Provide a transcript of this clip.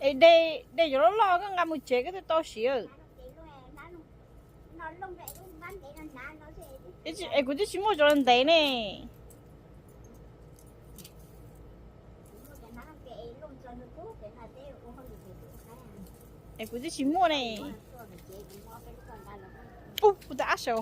Es de, de cov loj loj koj nqa mus tsev koj thiaj tau siv. Es kuv twb tsis muaj cov ntev ne. Es kuv twb tsis muaj ne. Pub kuv tus ab sau.